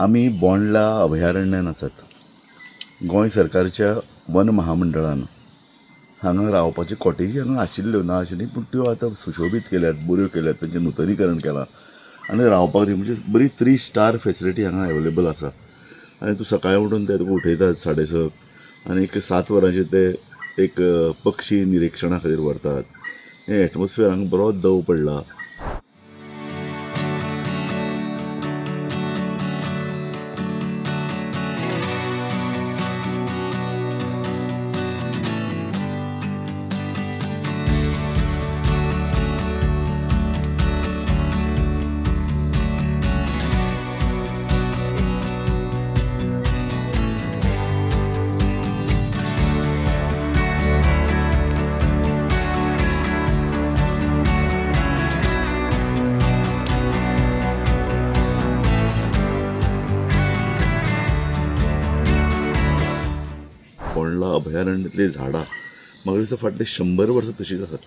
आमी बोंडला अभयारण्यान आसात. गोंय सरकारच्या वन महामंडळान हांगा रावपाची कॉटेजी हांगा आशिल्ल्यो, ना आशिल्ली, पूण त्यो आतां सुशोबीत केल्यात, बऱ्यो केल्यात, तांचें नुतनीकरण केलां आनी रावपाक म्हणजे बरी 3 स्टार फेसिलिटी हांगा अवेलेबल आसा. आनी तूं सकाळीं उठून ते तुका उठयतात 6:30 आनी एक 7 वरांचेर ते एक पक्षी निरिक्षणा खातीर व्हरतात. हें एटमॉस्फियर हांगा बरो दव पडला. बोंडला अभयारण्यातली झाडां म्हाका दिसता फाटले 100 वर्सां तशींच आसात.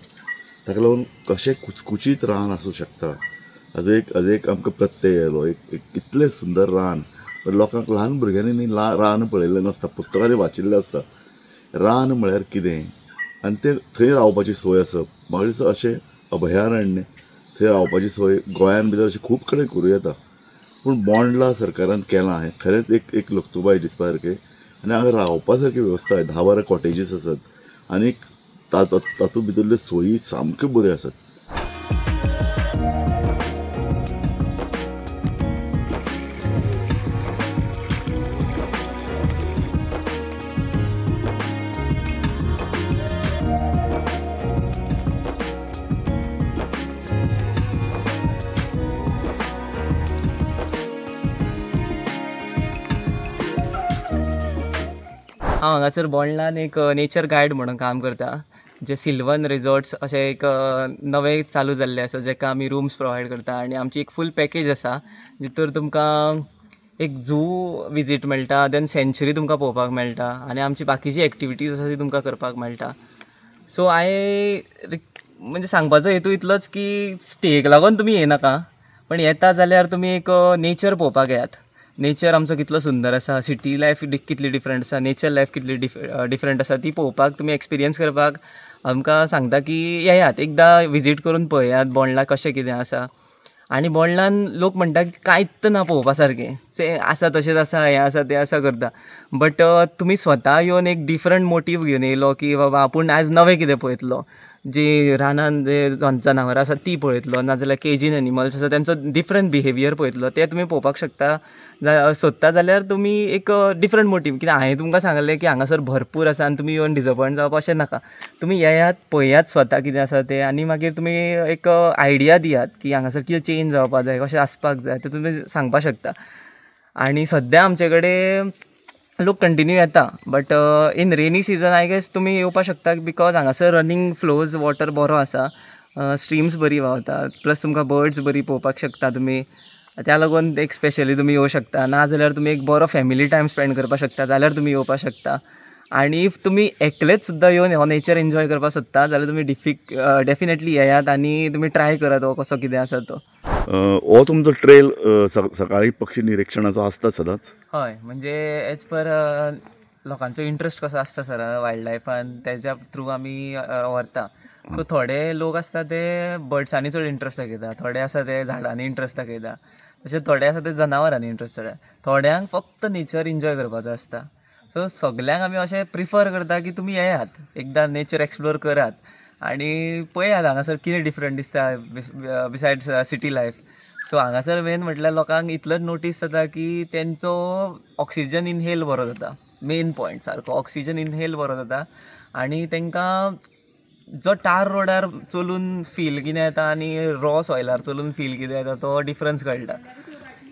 ताका लागून कशें कुचकुचीत रान आसूं शकता हाजो एक आमकां प्रत्यय आयलो. एक इतलें सुंदर रान, लोकांक ल्हान भुरग्यांनी न्ही रान पळयल्लें नासता, पुस्तकांनी वाचिल्लें आसता. रान म्हळ्यार कितें आनी तें थंय रावपाची सोय आसप, म्हाका दिसता अशें अभयारण्य थंय रावपाची सोय गोंयान भितर अशें खूब कडेन करूं येता, पूण बोंडला सरकारान केलां हें खरेंच एक लक्तुबाय दिसपा सारकें. आनी हांगा रावपा सारकी वेवस्था आहे, 10-12 कॉटेजीस आसात आनी तातूंत भितरल्यो सोयी सामक्यो बऱ्यो आसात. हांव हांगासर बोंडलान एक नेचर गायड म्हणून काम करता, जे सिल्वन रिजॉर्ट्स अशें एक नवें चालू जाल्लें आसा, जेका आमी रुम्स प्रोवायड करता आनी आमची एक फूल पॅकेज आसा जितूर तुमकां एक झू विजीट मेळटा, देन सँच्युरी तुमकां पळोवपाक मेळटा आनी आमची बाकीची एक्टिविटीज आसा ती तुमकां करपाक मेळटा. सो हांवें म्हणजे सांगपाचो हेतू इतलोच की स्टेक लागून तुमी येनाका, पण येता जाल्यार तुमी एक नेचर पळोवपाक येयात. नेचर आमचो कितलो सुंदर आसा, सिटी लायफ कितली डिफरंट आसा, नेचर लायफ कितली डिफरंट आसा ती पळोवपाक तुमी एक्सपिरियन्स करपाक आमकां सांगता की येयात, एकदां विजीट करून पळयात बोंडला कशें कितें आसा. आनी बोंडलान लोक म्हणटा की कांयच ना पळोवपा सारकें, तें आसा तशेंच आसा, हें आसा तें आसा करता, बट तुमी स्वता येवन एक डिफरंट मोटीव घेवन येयलो की बाबा आपूण आयज नवें कितें पळयतलो, जी रानान जे जनावरां आसा ती पळयतलो, नाजाल्यार केजीन एनिमल्स आसा तेंचो डिफरंट बिहेवियर पळयतलो, ते तुमी पळोवपाक शकता. सोदता जाल्यार तुमी एक डिफरंट मोटीव, कित्याक हांवें तुमकां सांगलें की हांगासर भरपूर आसा आनी तुमी येवन डिसअपॉयंट जावप अशें नाका. तुमी येयात, पळयात स्वता कितें आसा तें आनी मागीर तुमी एक आयडिया दियात की हांगासर कितें चेंज जावपाक जाय, कशें आसपाक जाय तें तुमी सांगपाक शकता. आनी सद्या आमचे कडेन लोक कंटिन्यू येता, but in rainy season I guess तुमी येवपाक शकता, because हांगासर रनींग फ्लोज वॉटर बरो आसा, स्ट्रीम्स बरी व्हांवता, प्लस तुमकां बर्ड्स बरी पळोवपाक शकता तुमी, त्या लागून एक स्पेशली तुमी येवं शकता. ना जाल्यार तुमी एक बरो फॅमिली टायम स्पेंड करपाक शकता जाल्यार तुमी येवपाक शकता. आनी if तुमी एकलेच सुद्दां येवन हो नेचर एन्जॉय करपाक सोदता जाल्यार तुमी डेफिनेटली येयात आनी तुमी ट्राय करात हो कसो कितें आसा तो. हो तुमचो ट्रेल सकाळी पक्षी निरिक्षणाचो आसता सदांच? हय, म्हणजे एज पर लोकांचो इंट्रस्ट कसो आसता सर वायल्ड लायफान तेज्या थ्रू आमी व्हरता. सो थोडे लोक आसता ते बर्ड्सांनी चड इंट्रस्ट दाखयता, थोडे आसा ते झाडांनी इंट्रस्ट दाखयता, तशें थोडे आसा ते जनावरांनी इंट्रस्ट दाखयता, थोड्यांक फक्त नेचर एन्जॉय करपाचो आसता. सो सगल्यांक आमी अशें प्रिफर करता की तुमी येयात, एकदां नेचर एक्सप्लोर करात आनी पळयात हांगासर कितें डिफरंट दिसता बिसायड्स सिटी लायफ. सो हांगासर मेन म्हटल्यार लोकांक इतलोच नोटीस जाता की तेंचो ऑक्सिजन इनहेल बरो जाता, मेन पॉयंट सारको ऑक्सिजन इनहेल बरो जाता आनी तांकां जो टार रोडार चलून फील कितें येता आनी रॉ सॉयलार चलून फील कितें येता तो डिफरन्स कळटा.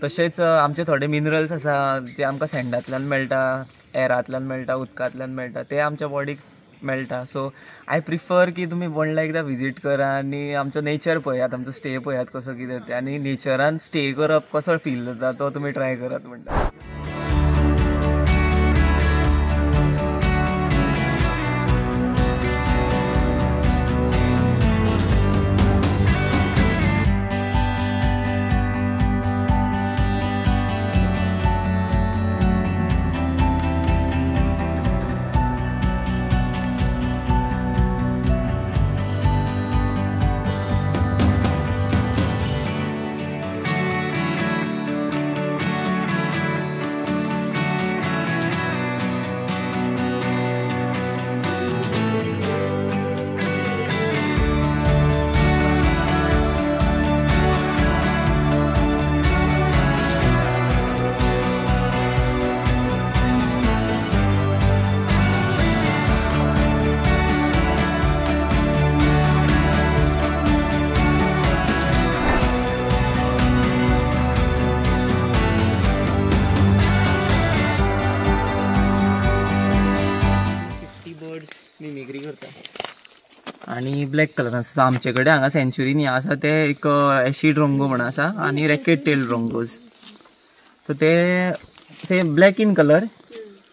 तशेंच आमचे थोडे मिनरल्स आसा जे आमकां सँडांतल्यान मेळटा, एरांतल्यान मेळटा, उदकांतल्यान मेळटा, ते आमच्या बॉडीक मेळटा. सो I prefer की तुमी बोंडला एकदां विजीट करा आनी आमचो नेचर पळयात, आमचो स्टे पळयात कसो कितें तें, आनी नेचरान स्टे करप कसो फील जाता तो तुमी ट्राय करात म्हणटा. मिमिक्री करता आनी ब्लॅक कलर आसा. सो आमचे कडेन हांगा सेंच्युरीन हें आसा ते एक एशीड ड्रोंगो म्हणून आसा आनी रॅकेट टेल ड्रोंगोज. सो ते same black in colour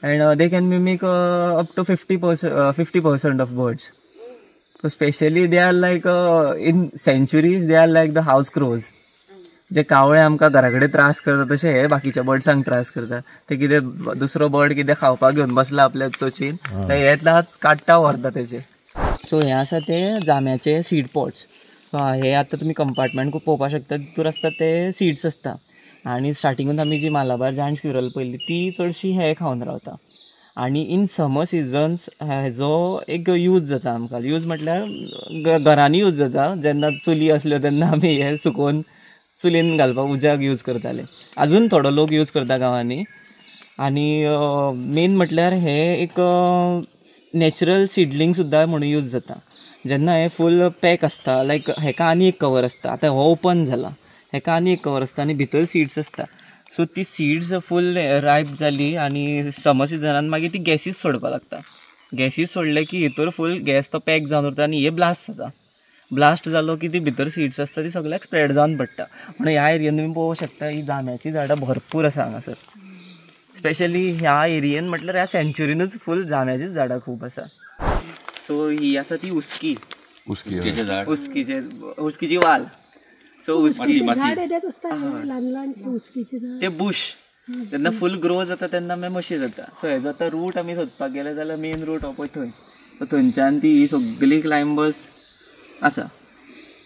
and they can mimic up to 50% of birds. So specially they are like in sanctuaries they are like the house crows. जे कावळे आमकां घरा कडेन त्रास करता तशे हे बाकीच्या बर्ड्सांक त्रास करता. ते कितें दुसरो बर्ड कितें खावपाक घेवन बसला आपल्या चोचीन ते येतलाच काडटा व्हरता तेजे. सो हें आसा ते जाम्याचे सीड पॉट्स. सो हे आतां तुमी कंपार्टमेंट पळोवपाक शकता, तितूर आसता ते सिड्स आसता. आनी स्टार्टिंगूच आमी जी मालाबार जायंट स्क्विरल पळयली ती चडशी हे खावन रावता. आनी इन समर सिजन्स हेजो एक यूज जाता आमकां. यूज म्हटल्यार घरांनी यूज जाता. जेन्ना चुली आसल्यो तेन्ना आमी हे सुकोवन चुलीन घालपाक उज्याक यूज करताले. आजून थोडो लोक यूज करता गांवांनी. आनी मेन म्हटल्यार हे एक नॅचरल सिडलिंग सुद्दां म्हणून यूज जाता. जेन्ना हे फूल पॅक आसता लायक हेका आनी एक कवर आसता, आतां हो ओपन जाला, हेका आनी एक कवर आसता आनी भितर सिड्स आसता. सो ती सिड्स फूल रायप जाली आनी समर सिजनान मागीर ती गॅसीस सोडपाक लागता. गॅसीस सोडले की हितूर फूल गॅस तो पॅक जावन उरता आनी हे ब्लास्ट जाता. ब्लास्ट जालो की ती भितर सिड्स आसता ती सगळ्याक स्प्रेड जावन पडटा. म्हणून ह्या एरियेन तुमी पळोवंक शकता ही जाम्याचीं झाडां भरपूर आसा हांगासर. स्पेशली ह्या एरियेन म्हटल्यार ह्या सेंच्युरीनूच फूल जाम्याचीच झाडां खूब आसा. सो ही आसा ती उस्की, उस्कीचे उस्कीची वाल. सो उस्की ते बुश जेन्ना फूल ग्रो जाता तेन्ना मागीर मशी जाता. सो हेजो आतां रूट आमी सोदपाक गेले जाल्यार मेन रूट हो पळय थंय. सो थंयच्यान ती ही सगळी क्लायंबर्स आसा.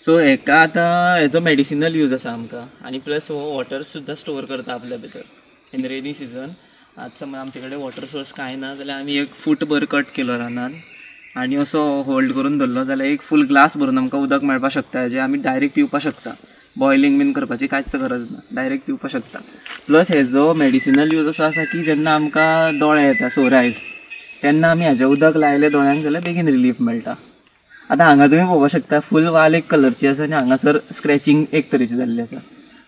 सो हेका आतां हेजो मेडिसिनल यूज आसा आमकां आनी प्लस हो वॉटर सुद्दां स्टोर करता आपल्या भितर इन रेनी सिजन. आतां समज आमचे कडेन वॉटर सोर्स कांय ना जाल्यार आमी एक फूट भर कट केलो रानान आनी असो होल्ड करून धरलो जाल्यार एक फूल ग्लास भरून आमकां उदक मेळपाक शकता, जें आमी डायरेक्ट पिवपाक शकता. बॉयलिंग बीन करपाची कांयच गरज ना, डायरेक्ट पिवपाक शकता. प्लस हेजो मेडिसिनल यूज असो आसा की जेन्ना आमकां दोळे येता सोरायज तेन्ना आमी हेजें उदक लायलें दोळ्यांक जाल्यार बेगीन रिलीफ मेळटा. आतां हांगा तुमी पळोवपाक शकता फूल वाल एक कलरची आसा आनी हांगासर स्क्रॅचिंग एक तरेची जाल्ली आसा.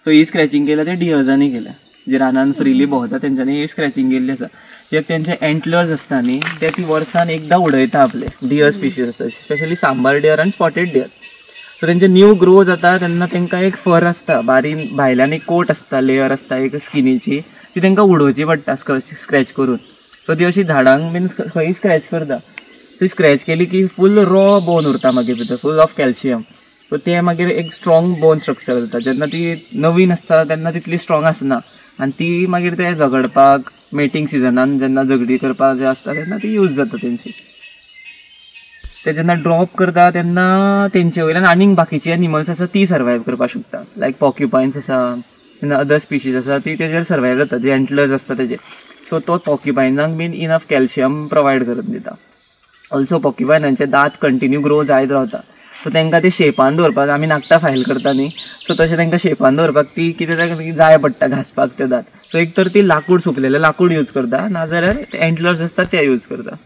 सो ही स्क्रॅचिंग केल्या ते डियर्सांनी केल्या, जे रानान फ्रिली भोंवता तेंच्यांनी ही स्क्रॅचिंग केल्ली आसा. एक तेंचे एंटलर्स आसता न्ही ते ती वर्सान एकदां उडयता आपले डियर स्पिशीज आसता, स्पेशली सांबार डियर आनी स्पॉटेड डियर. सो तेंचे न्यू ग्रो जाता तेन्ना तेंकां एक फर आसता बारीक, भायल्यान एक कोट आसता, लेयर आसता एक स्किनीची, ती तेंकां उडोवची पडटा स्क्रॅच करून. सो ती अशी झाडांक बीन खंय स्क्रॅच करता. ती स्क्रॅच केली की फूल रॉ बोन उरता मागीर भितर, फूल ऑफ कॅल्शियम. सो ते मागीर एक स्ट्रॉंग बोन स्ट्रक्चर जाता. जेन्ना ती नवीन आसता तेन्ना तितली स्ट्रॉंग आसना आनी ती मागीर ते झगडपाक मेटींग सिजनान जेन्ना झगडी करपाक जे आसता तेन्ना ती यूज जाता तेंची. ते जेन्ना ड्रॉप करता तेन्ना तेंचे वयल्यान आनीक बाकीची एनिमल्स आसा ती सर्वायव करपाक शकता, लायक पॉक्युपायन्स आसा, अदर स्पिशीज आसा ती तेजेर सर्वायव जाता, जे एंटलर्स आसता तेजेर. सो तो पॉक्युपायनाक बीन इनफ कॅल्शियम प्रोवायड करून दिता. ऑल्सो पॉक्युपायनांचे दांत कंटिन्यू ग्रो जायत रावता. सो तांकां ते शेपान दवरपाक आमी नाकटां फायल करता न्ही, सो तशें तांकां शेपान दवरपाक ती कितें तांकां जाय पडटा घांसपाक ते दांत. सो एक तर ती लाकूड, सुकलेलें लाकूड यूज करता, नाजाल्यार एंटलर्स आसता ते यूज करता.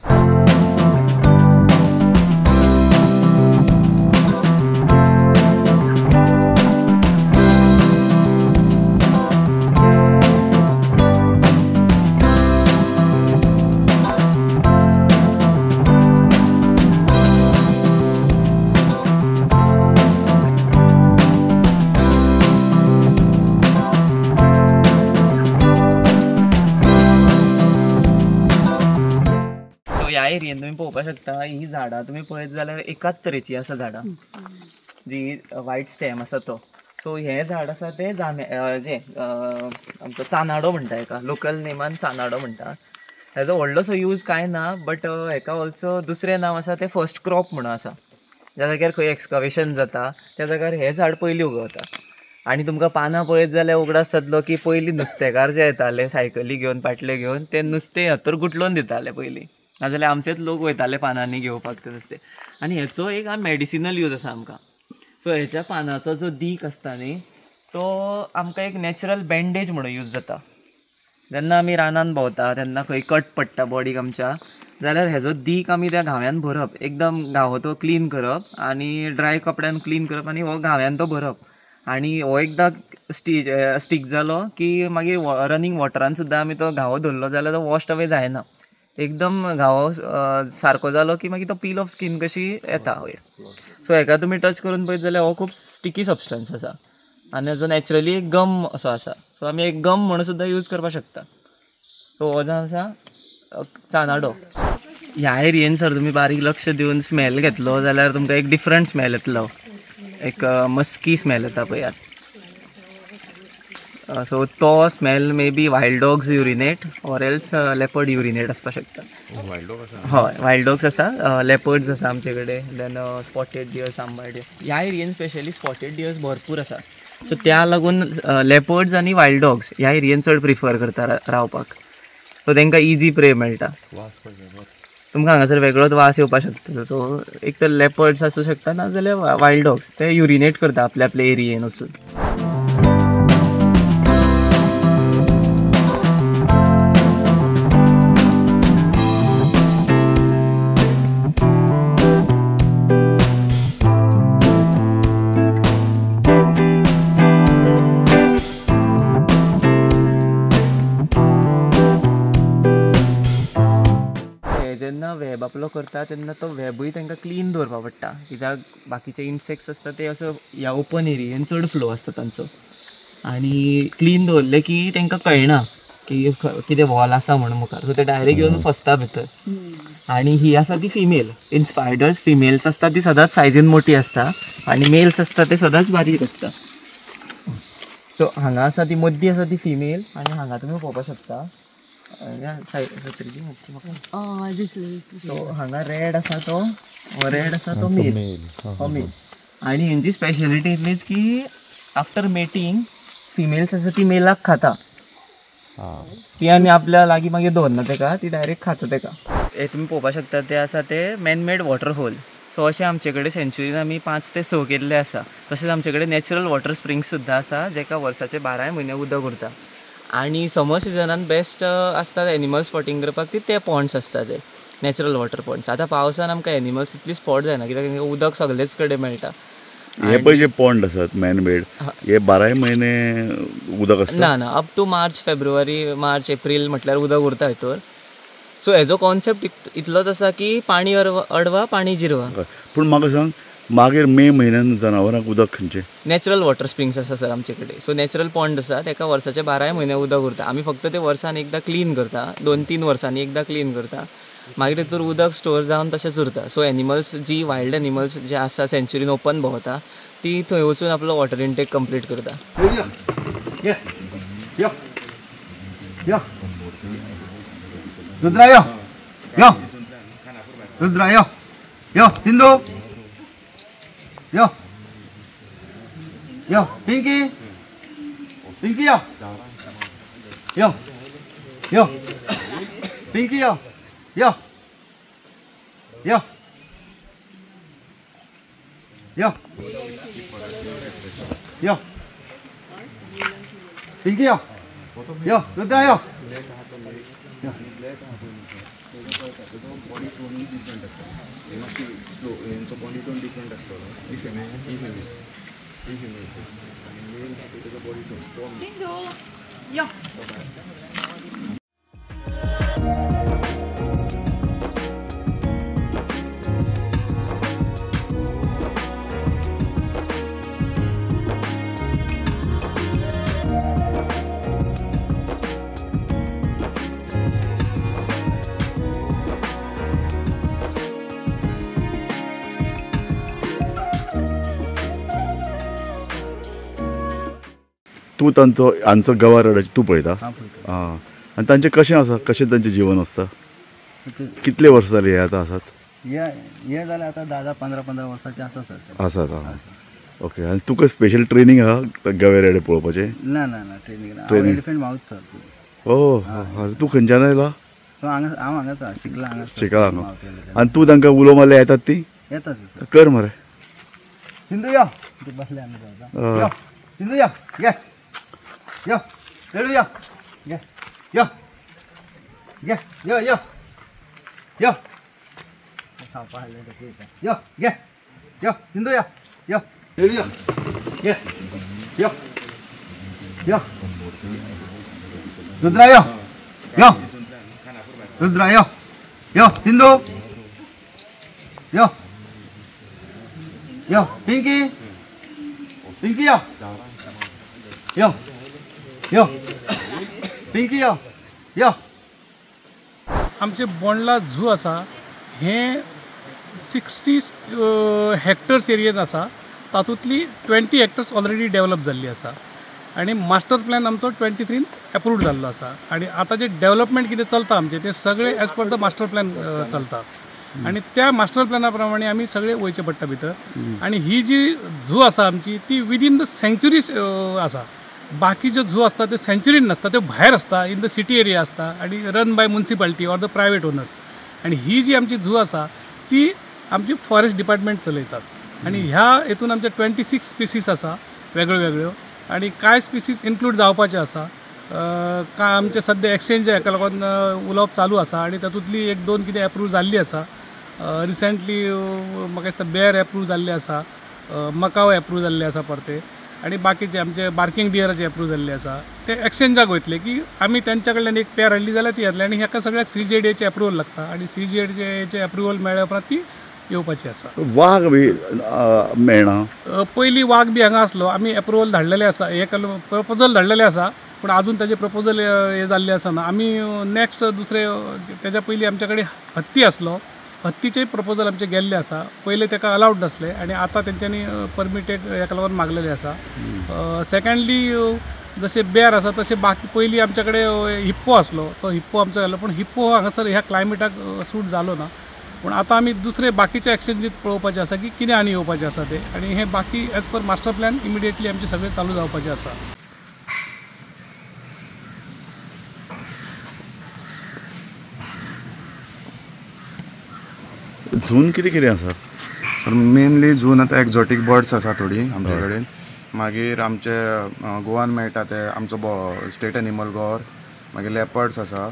ह्या एरियेन तुमी पळोवपाक शकता ही झाडां तुमी पळयत जाल्यार एकाच तरेची आसा झाडां, जी वायट स्टेम आसा तो. सो हें झाड आसा तें जामे जें आमचो चानाडो म्हणटा हेका, लोकल नेमान चानाडो म्हणटा. हेजो व्हडलोसो यूज कांय ना, बट हेका ऑल्सो दुसरें नांव आसा तें फर्स्ट क्रॉप म्हणून आसा. ज्या जाग्यार खंय एक्सकवेशन जाता त्या जाग्यार हें झाड पयलीं उगवता. आनी तुमकां पानां पळयत जाल्यार उगडास जातलो की पयलीं नुस्तेकार जे येताले सायकली घेवन पाटले घेवन ते नुस्तें हातूर गुटलोवन दिताले पयलीं, नाजाल्यार आमचेच लोक वयताले पानांनी घेवपाक ते नुस्तें. आनी हेचो एक मेडिसिनल यूज आसा आमकां. सो हेच्या पानाचो जो दीक आसता न्ही तो आमकां एक नॅचरल बँडेज म्हणून यूज जाता. जेन्ना आमी रानान भोंवता तेन्ना खंय कट पडटा बॉडीक आमच्या, जाल्यार हेजो दीक आमी त्या घाव्यान भरप, एकदम घावो तो क्लीन करप आनी ड्राय कपड्यान क्लीन करप आनी हो घाव्यान तो भरप. आनी हो एकदां स्टीक जालो की मागीर रनींग वॉटरान सुद्दां आमी तो घावो धरलो जाल्यार तो वॉश्ड अवे जायना, एकदम घावो सारको जालो की मागीर तो पील ऑफ स्कीन कशी येता वयर. सो हेका तुमी टच करून पळयत जाल्यार हो खूब स्टिकी सबस्टन्स आसा आनी जो नॅचरली एक गम असो आसा. सो आमी एक गम म्हणून सुद्दां यूज करपाक शकता. सो हो जावन आसा चानाडो. ह्या एरियेन सर तुमी बारीक लक्ष दिवन स्मेल घेतलो जाल्यार तुमकां एक डिफरंट स्मेल येतलो, एक मस्की स्मेल येता पळयात. सो तो smell may be wild dogs urinate or else leopard urinate आसपाक शकता. हय, वायल्ड डॉग्स आसा, लेपर्ड्स आसा आमचे कडेन, then spotted deer, sambar deer. ह्या एरियेन स्पेशली स्पॉटेड डियर्स भरपूर आसा. सो त्या लागून लेपर्ड्स आनी वायल्ड डॉग्स ह्या एरियेन चड प्रिफर करता रावपाक. सो तांकां इजी प्रे मेळटा. तुमकां हांगासर वेगळोच वास येवपाक शकता. सो एक तर लेपर्ड्स आसूं शकता ना जाल्यार वायल्ड डॉग्स, ते युरिनेट करता आपल्या आपल्या एरियेन वचून. जेन्ना वेब आपलो करता तेन्ना तो वेबूय तांकां क्लीन दवरपा पडटा, कित्याक बाकीचे इन्सेक्ट्स आसता ते असो ह्या ओपन एरियेन चड फ्लो आसता तांचो, आनी क्लीन दवरले की तांकां कळना की कितें वॉल आसा म्हणून मुखार. सो ते डायरेक्ट येवन फसता भितर. आनी ही आसा ती फिमेल. इन स्पायडर्स फिमेल्स आसता ती सदांच सायजीन मोटी आसता आनी मेल्स आसता ते सदांच बारीक आसता. सो हांगा आसा ती मद्दी आसा ती फिमेल आनी हांगा तुमी पळोवपाक शकता. सो हांगा रेड आसा तो, हो रेड आसा तो मेल, हो मेल. आनी हेंची स्पेशलिटी इतलीच की आफ्टर मेटींग फिमेल्स आसा ती मेलाक खाता ती, आनी आपल्या लागीं मागीर दवरना तेका, ती डायरेक्ट खाता तेका. हे तुमी पळोवपाक शकता ते आसा ते मॅनमेड वॉटर होल. सो अशें आमचे कडेन सेंच्युरीन आमी 5 ते 6 केल्ले आसा. तशेंच आमचे कडेन नॅचरल वॉटर स्प्रिंग्स सुद्दां आसा जेका वर्साचे 12 म्हयने उदक उरता. आनी समर सिजनान बेस्ट आसता एनिमल स्पॉटींग करपाक ती ते पॉन्ड्स आसता, ते नॅचरल वॉटर पॉन्ड्स. आतां पावसान आमकां एनिमल्स इतली स्पॉट जायना कित्याक तांकां उदक सगळेच कडेन मेळटा. हे पळय जे पॉन्ड आसात मॅनमेड, हे 12 म्हयने उदक आसता? ना ना, अप टू मार्च, फेब्रुवारी, मार्च, एप्रील म्हटल्यार उदक उरता हितूर. सो हेजो कॉन्सेप्ट इतलोच आसा की पाणी अडवा पाणी जिरवा. पूण म्हाका सांग, मागीर मे म्हयन्यान जनावरांक उदक खंयचें? नॅचरल वॉटर स्प्रिंग्स आसा सर आमचे कडेन. सो नॅचरल पॉन्ड आसा तेका वर्साचे 12 म्हयने उदक उरता. आमी फक्त ते वर्सान एकदां क्लीन करता, 2-3 वर्सांनी एकदां क्लीन करता. मागीर तितूर उदक स्टोर जावन तशेंच उरता. सो एनिमल्स जी वायल्ड एनिमल्स जे आसा सेंच्युरीन ओपन भोंवता ती थंय वचून आपलो वॉटर इंटेक कंप्लीट करता. रुद्रा यो, यो रुद्रा यो, यो सिंधू यो, यो पिंकी, पिंकी यो, यो यो पिंकी यो, यो यो यो यो पिंकी यो, यो रुद्रा यो. तूं तांचो हांचो गवा रडाचें तूं पळयता? आं, आनी तांचें कशें आसा, कशें तांचें जिवन आसता, कितले वर्सां जालीं हे आतां आसात? हे जालें आतां 10-10, 15-15 वर्सांचे आसा सर. आसात. आं, ओके. आनी तुका स्पेशल ट्रेनींग आहा गवे रेडे पळोवपाचें? ना ना ना, ट्रेनींग ना. हांव एलिफंट मावत सर. ओ, तूं खंयच्यान आयला? हांगा हांव हांगाच शिकला. हांगा शिकला हांगा. आनी तूं तांकां उलो मारल्यार येतात ती? येतात. कर मरे. सिंधू यो, बसले आमी. सिंधू यो, घे यो, रेडू यो, घे यो, घे यो, यो यो, यो घे यो, सिंधू यो, यो रेडू यो, घे यो, यो रुद्रा यो, यो रुद्रा यो, यो सिंधू, यो यो पिंकी, पिंकी यो, यो यो पिंकी यो यो. आमचे बोंडला झू आसा हें 60 हेक्टर्स एरियेन आसा. तातूंतली 20 हेक्टर्स ऑलरेडी डेवलप जाल्ली आसा आनी मास्टर प्लॅन आमचो 23 एप्रूव्ड जाल्लो आसा. आनी आतां जें डेवलपमेंट कितें चलता आमचें तें सगळें as per the master plan चलता आनी त्या मास्टर प्लॅना प्रमाणे आमी सगळें वयचें पडटा भितर. आनी ही जी झू आसा आमची ती विदीन the सँच्युरीज आसा. बाकी ज्यो झू आसता त्यो सँच्युरीन नासता, त्यो भायर आसता, इन the city area आसता आनी run by municipality or the private owners. आनी ही जी आमची झू आसा ती आमची फॉरेस्ट डिपार्टमेंट चलयतात. आनी ह्या हेतून आमचे 26 स्पिसीस आसा वेगळ्यो वेगळ्यो आनी कांय स्पिसीस इन्क्लूड जावपाचे आसा. कांय आमचे सद्या एक्सचेंज हेका लागून उलोवप चालू आसा आनी तातूंतली एक दोन कितें एप्रूव जाल्ली आसा. रिसेंटली म्हाका दिसता बेर एप्रूव जाल्ले आसा, मकाव एप्रूव जाल्ले आसा परते, आनी बाकीचे आमचे बार्किंग डियराचे एप्रूव जाल्ले आसा. ते एक्सचेंजाक वयतले की आमी तेंच्या कडल्यान एक पेर हाडली जाल्यार ती येतले. आनी हेका सगळ्याक CGDAचें एप्रुवल लागता आनी CGDAचें एप्रुवल मेळ्ळ्या उपरांत ती येवपाची आसा. वाग बी मेळना? पयलीं वाग बी हांगा आसलो, आमी एप्रुवल धाडलेले आसा, हे प्रपोजल धाडलेले आसा, पूण आजून ताजे प्रपोजल हे जाल्ले आसना. आमी नेक्स्ट दुसरे तेज्या पयलीं आमच्या कडेन हत्ती आसलो, हत्तीचेय प्रपोजल आमचे गेल्ले आसा. पयले ताका अलावड नासले आनी आतां तेंच्यांनी परमीट हेका लागून मागलेले आसा. सेकंडली जशें बेर आसा तशें बाकी पयलीं आमच्या कडेन हिप्पो आसलो, तो हिप्पो आमचो गेलो, पूण हिप्पो हांगासर ह्या क्लायमेटाक सूट जालो ना. पूण आतां आमी दुसरे बाकीचे एक्सचेंजीत पळोवपाचें आसा की कितें आनी येवपाचें आसा तें, आनी हें बाकी as per master plan immediately आमचें सगळें चालू जावपाचें आसा. झून कितें कितें आसा? सर मेनली झून आतां एक्झॉटीक बर्ड्स आसा थोडीं आमचे कडेन. मागीर आमचे गोवान मेळटा ते आमचो स्टेट एनिमल गॉर, मागीर लेपर्ड्स आसा,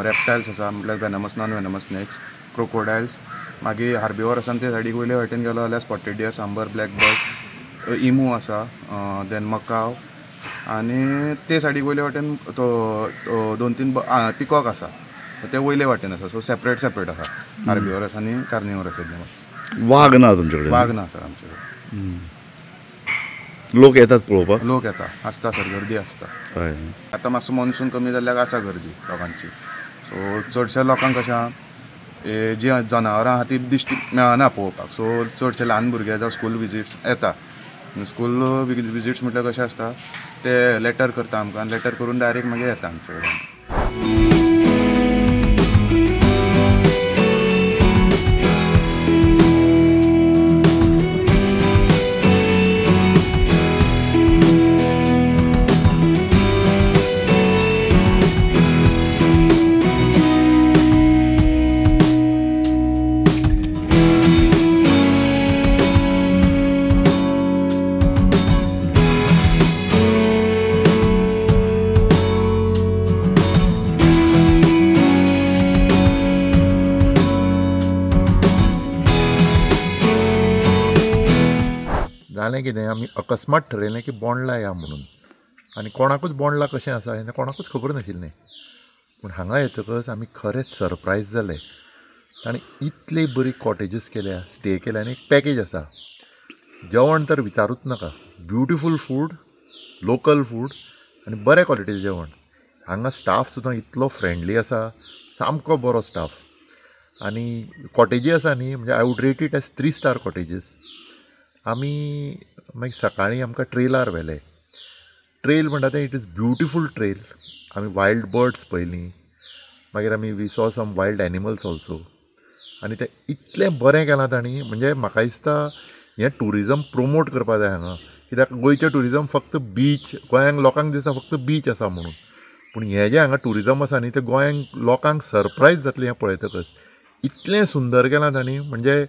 रेप्टायल्स आसा म्हटल्यार venomous non venomous snakes, crocodiles. मागीर हार्बिवर आसा ते सायडीक वयले वाटेन गेलो जाल्यार spotted deer, sambar, black buck, emu आसा, देन मकाव, आनी ते सायडीक वयले वाटेन तो 2-3 पिकॉक आसा, ते वयले वाटेन आसा. सो सेपरेट सेपरेट आसा हार्बिवरस आनी कार्निवरस. वाग ना तुमचे कडेन? वाग ना सर आमचे कडेन. लोक येतात पळोवपाक? लोक येता आसता सर, गर्दी आसता. हय, आतां मातसो मॉन्सून कमी जाल्ल्याक आसा गर्दी लोकांची. सो चडशा लोकांक कशें जी जनावरां आहा ती दिश्टी मेळना पळोवपाक. सो चडशे ल्हान भुरगे जावं स्कूल विजिट्स येता. स्कूल विजिट्स म्हटल्यार कशें आसता ते लेटर करता आमकां, लेटर करून डायरेक्ट मागीर येता आमचे कडेन. जालें कितें, आमी अकस्मात ठरयलें की बोंडला या म्हणून, आनी कोणाकूच बोंडला कशें आसा हें कोणाकूच खबर नाशिल्लें. पूण हांगा येतकच आमी खरेंच सरप्रायज जाले. ताणें इतली बरी कॉटेजीस केल्या, स्टे केल्या, आनी एक पॅकेज आसा. जेवण तर विचारूच नाका, ब्युटिफूल फूड, लोकल फूड आनी बऱ्या क्वॉलिटीचें जेवण. हांगा स्टाफ सुद्दां इतलो फ्रेंडली आसा, सामको बरो स्टाफ. आनी कॉटेजी आसा न्ही, म्हणजे I would rate it as 3 star cottages. आमी मागीर सकाळीं आमकां ट्रेलार व्हेले. ट्रेल म्हणटा तें it is beautiful trail. आमी वायल्ड बर्ड्स पळयलीं, मागीर आमी we saw some wild animals also. आनी तें इतलें बरें केलां तांणी, म्हणजे म्हाका दिसता हें ट्युरिजम प्रोमोट करपा जाय हांगा. कित्याक गोंयचें ट्युरिजम फक्त बीच, गोंयांक लोकांक दिसता फक्त बीच आसा म्हणून, पूण हें जें हांगा ट्युरिजम आसा न्ही तें गोंयांक लोकांक सरप्रायज जातलें हें पळयतकच. इतलें सुंदर केलां तांणी, म्हणजे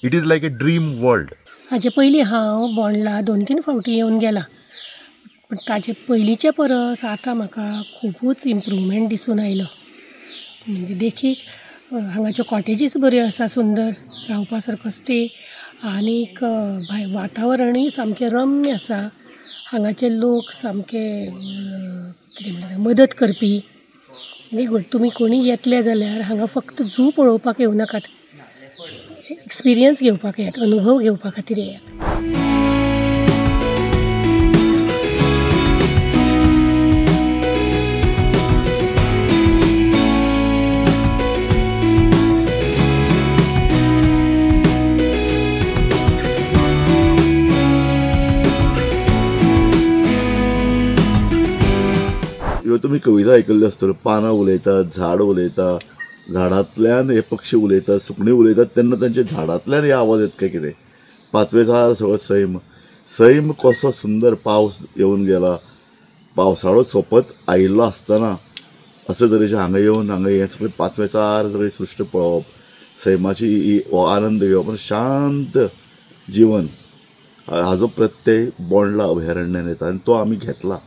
it is like a dream world. हाजे पयलीं हांव बोंडला 2-3 फावटी येवन गेलां, पूण ताजे पयलींचे परस आतां म्हाका खुबूच इम्प्रूवमेंट दिसून आयलो. म्हणजे देखीक हांगाच्यो कॉटेजीस बऱ्यो आसा, सुंदर रावपा सारको स्टे, आनीक भायर वातावरणूय सामकें रम्य आसा. हांगाचे लोक सामके कितें म्हणटा मदत करपी. Very good. तुमी कोणी येतले जाल्यार हांगा फक्त झू पळोवपाक येवं नाकात, एक्सपिरियन्स घेवपाक येयात, अनुभव घेवपा खातीर येयात. ह्यो तुमी कविता आयकल्ल्यो आसतल्यो, पानां उलयतात, झाड उलयता, झाडांतल्यान हे पक्षी उलयतात, सुकणीं उलयतात, तेन्ना तांच्या झाडांतल्यान हे आवाज येता काय कितें. पाचवेचार सगळो सैम, सैम कसो सुंदर पावस येवन गेला, पावसाळो सोंपत आयिल्लो आसतना अशे तरेचें हांगा येवन हांगा हें सगळें पाचवेचार सगळी सृश्ट पळोवप, सैमाची ही हो आनंद घेवप, शांत जिवन हाजो प्रत्यय बोंडला अभयारण्यान येता आनी तो आमी घेतला.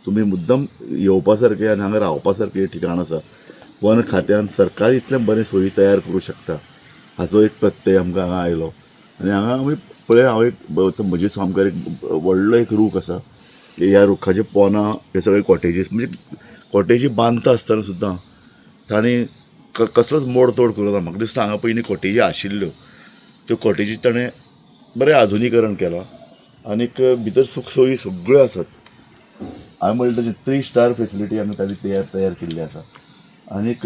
तुमी मुद्दम येवपा सारकें आनी हांगा रावपा सारकें ठिकाण आसा. वन खात्यान सरकार इतलें बरें सोयी तयार करूं शकता हाचो एक प्रत्यय आमकां हांगा आयलो. आनी हांगा आमी पळय, हांव एक म्हजे सामकार एक व्हडलो एक रूख आसा, ह्या रुखाचे पोनां हे सगळे कॉटेजीस, म्हणजे कॉटेजी बांदता आसतना सुद्दां तांणी कसलोच मोडतोड करूं ना. म्हाका दिसता हांगा पयलीं कॉटेजी आशिल्ल्यो, त्यो कॉटेजी ताणें बरें आधुनीकरण केलां आनीक भितर सुख सोयी सगळ्यो आसात. हांवें म्हणलें तशें 3 स्टार फेसिलिटी हांगा तांणी तयार केल्ली आसा. आनीक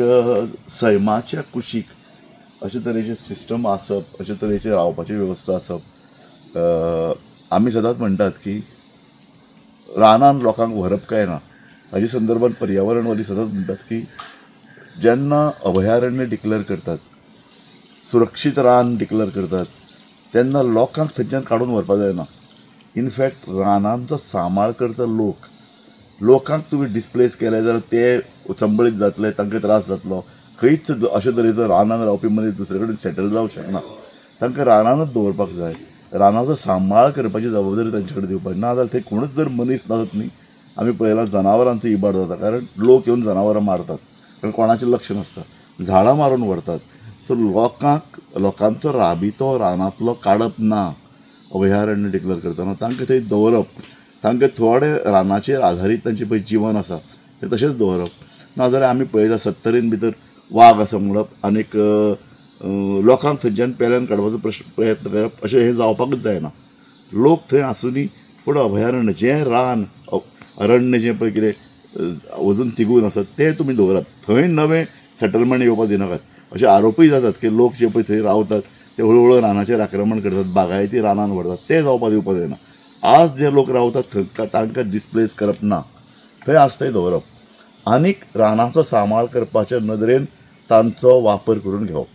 सैमाच्या कुशीक अशे तरेचे सिस्टम आसप, अशे तरेचे रावपाची वेवस्था आसप. आमी सदांच म्हणटात की रानान लोकांक व्हरप काय ना, हाजे संदर्भात पर्यावरणवादी सदांच म्हणटात की जेन्ना अभयारण्य डिक्लेअर करतात, सुरक्षीत रान डिक्लेअर करतात, तेन्ना लोकांक थंयच्यान काडून व्हरपाक जायना. इनफॅक्ट रानांचो सांबाळ करता लोक, लोकांक तुमी डिस्प्लेस केले जाल्यार ते उचंबळीत जातले, तांकां त्रास जातलो. खंयच अशे तरेचो रानान रावपी मनीस दुसरे कडेन सेटल जावंक शकना. तांकां रानानूच दवरपाक जाय, रानाचो सांबाळ करपाची जबाबदारी तांचे कडेन दिवपाची. ना जाल्यार थंय कोणूच जर मनीस नासत न्ही, आमी पळयलां जनावरांचो इबाड जाता, कारण लोक येवन जनावरां मारतात, कारण कोणाचें लक्ष नासता, झाडां मारून व्हरतात. सो लोकांक, लोकांचो राबितो रानांतलो काडप ना. अभयारण्य डिक्लेअर करतना तांकां थंय दवरप, तांकां थोडे रानाचेर आधारीत तांचें पळय जिवन आसा तें तशेंच दवरप. नाजाल्यार आमी पळयता 70 भितर वाग आसा म्हणप आनीक लोकांक थंयच्यान पेल्यान काडपाचो प्रयत्न करप, अशें हें जावपाकूच जायना. लोक थंय आसुनी, पूण अभयारण्य जें रान अरण्य जें पळय कितें अजून तिगून आसा तें तुमी दवरात, थंय नवें सेटलमेंट येवपाक दिनाकात. अशे आरोपूय जातात की लोक जे पळय थंय रावतात ते हळू हळू रानाचेर आक्रमण करतात, बागायती रानान व्हरतात, तें जावपाक दिवपाक जायना. आज जे लोक रावतात थंय तांकां डिस्प्लेस करप ना, थंय आज थंय दवरप आनीक रानाचो सांबाळ करपाच्या नदरेन तांचो वापर करून घेवप.